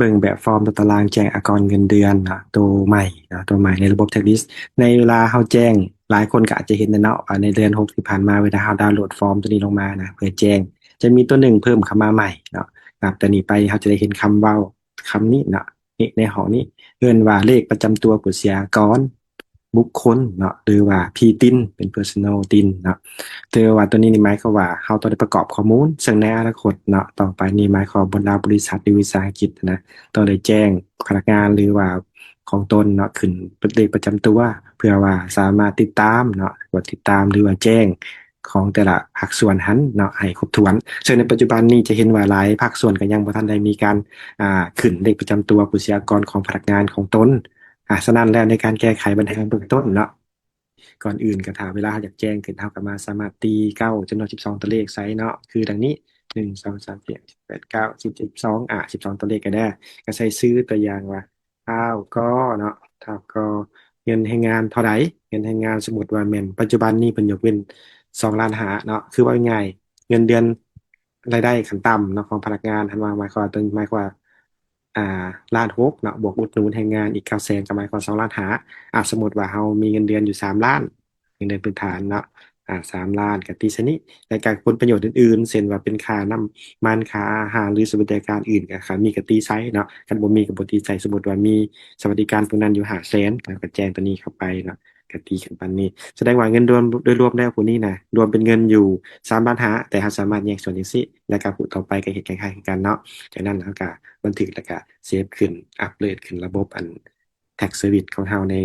ເບິ່ງແບບຟອມຕົວຕາລາງແຈ້ງອາກອນເງິນເດືອນເນາະ ໂຕໃໝ່ເນາະ ໂຕໃໝ່ໃນລະບົບ Tax List ໃນເວລາເຮົາແຈ້ງ ຫຼາຍຄົນກໍອາດຈະເຫັນແລ້ວເນາະ ວ່າໃນເດືອນຫົກທີ່ຜ່ານມາ ເວລາເຮົາດາວໂຫຼດຟອມໂຕນີ້ລົງມານະ ເພື່ອແຈ້ງ ຈະມີໂຕໜຶ່ງເພີ່ມເຂົ້າມາໃໝ່ເນາະ. ນັບແຕ່ນີ້ໄປເຮົາຈະໄດ້ເຫັນຄຳເວົ້າຄຳນີ້ເນາະ ນີ້ ໃນຫ້ອງນີ້ ເອີ້ນວ່າເລກປະຈຳຕົວຜູ້ເສຍອາກອນ ບຸກຄົນເນາະ ຫຼືວ່າ PTIN ເປັນ Personal TIN ເນາະ. ແຕ່ວ່າໂຕນີ້ນີ້ໝາຍຄວາມວ່າເຮົາຕ້ອງໄດ້ປະກອບຂໍ້ມູນ ເຊິ່ງໃນອະນາຄົດເນາະ ຕໍ່ໄປນີ້ໝາຍຄວາມວ່າບັນດາບໍລິສັດ ຫຼືວິສາຫະກິດນະ ຕ້ອງໄດ້ແຈ້ງພະນັກງານ ຫຼືວ່າຂອງຕົນເນາະ ຂຶ້ນເປັນເລກປະຈຳຕົວ ເພື່ອວ່າສາມາດຕິດຕາມເນາະ ກວດຕິດຕາມ ຫຼືວ່າແຈ້ງຂອງແຕ່ລະພາກສ່ວນຫັ້ນເນາະ ໃຫ້ຄົບຖ້ວນ. ເຊິ່ງໃນປັດຈຸບັນນີ້ຈະເຫັນວ່າຫຼາຍພາກສ່ວນກໍຍັງບໍ່ທັນໄດ້ມີການ ອ່າ ຂຶ້ນເລກປະຈຳຕົວຜູ້ເສຍອາກອນຂອງພະນັກງານຂອງຕົນ. ອາ ສະນັ້ນແລ້ວໃນການແກ້ໄຂບັນຫາເບື້ອງຕົ້ນເນາະ ກ່ອນອື່ນກໍຖ້າເວລາເຮົາຢາກແຈ້ງຂຶ້ນ ເຮົາກໍມາສາມາດຕີເກົ້າຈຳນວນສິບສອງຕົວເລກໃສ່ເນາະ ຄືດັ່ງນີ້ ໜຶ່ງ ສອງ ສາມ ສີ່ ຫ້າ ຫົກ ເຈັດ ແປດ ເກົ້າ ສິບ ສິບສອງ ອາ ສິບສອງຕົວເລກກໍໄດ້ ກໍໃສ່ຊື່ຕົວຢ່າງວ່າ ທ້າວ ກໍ ເນາະ ທ້າວ ກໍ ເງິນແຮງງານເທົ່າໃດ ເງິນແຮງງານສົມມຸດວ່າແມ່ນ ປັດຈຸບັນນີ້ເພິ່ນຍົກເວັ້ນສອງລ້ານຫ້າເນາະ ຄືເວົ້າງ່າຍໆ ເງິນເດືອນ ລາຍໄດ້ຂັ້ນຕ່ຳເນາະ ຂອງພະນັກງານ ຄັນວ່າໝາຍຄວາມວ່າ ຕົວນີ້ໝາຍຄວາມວ່າ ອ່າ ລ້ານຫົກເນາະ ບວກອຸດໜູນແຮງງານອີກເກົ້າແສນ ກໍໝາຍຄວາມສອງລ້ານຫ້າ. ອ່າ ສົມມຸດວ່າເຮົາມີເງິນເດືອນຢູ່ສາມລ້ານ ເງິນເດືອນພື້ນຖານເນາະ ອ່າ ສາມລ້ານ ກໍຕີໃສ່ນີ້ ແລ້ວກໍຜົນປະໂຫຍດອື່ນໆ ເຊັ່ນວ່າເປັນຄ່ານ້ຳມັນ ຄ່າອາຫານ ຫຼືສະຫວັດດີການອື່ນ ກໍຄັນມີກໍຕີໃສ່ເນາະ ຄັນບໍ່ມີກໍບໍ່ຕີໃສ່. ສົມມຸດວ່າມີສະຫວັດດີການພວກນັ້ນຢູ່ຫ້າແສນ ແລ້ວກໍແຈ້ງຕົວນີ້ເຂົ້າໄປເນາະ ກະຕີຂຶ້ນປານນີ້ ສະແດງວ່າເງິນລວມໂດຍລວມແລ້ວຜູ້ນີ້ນະ ລວມເປັນເງິນຢູ່ສາມລ້ານຫ້າ ແຕ່ເຮົາສາມາດແຍກສ່ວນຈັ່ງຊີ້ ແລ້ວກະຜູ້ຕໍ່ໄປກະເຮັດຄ້າຍໆຄືກັນເນາະ. ຈາກນັ້ນເຮົາກະບັນທຶກ ແລ້ວກະເຊບຂຶ້ນ ອັບເກຣດຂຶ້ນລະບົບອັນ Tax Service ຂອງເຮົາໃນ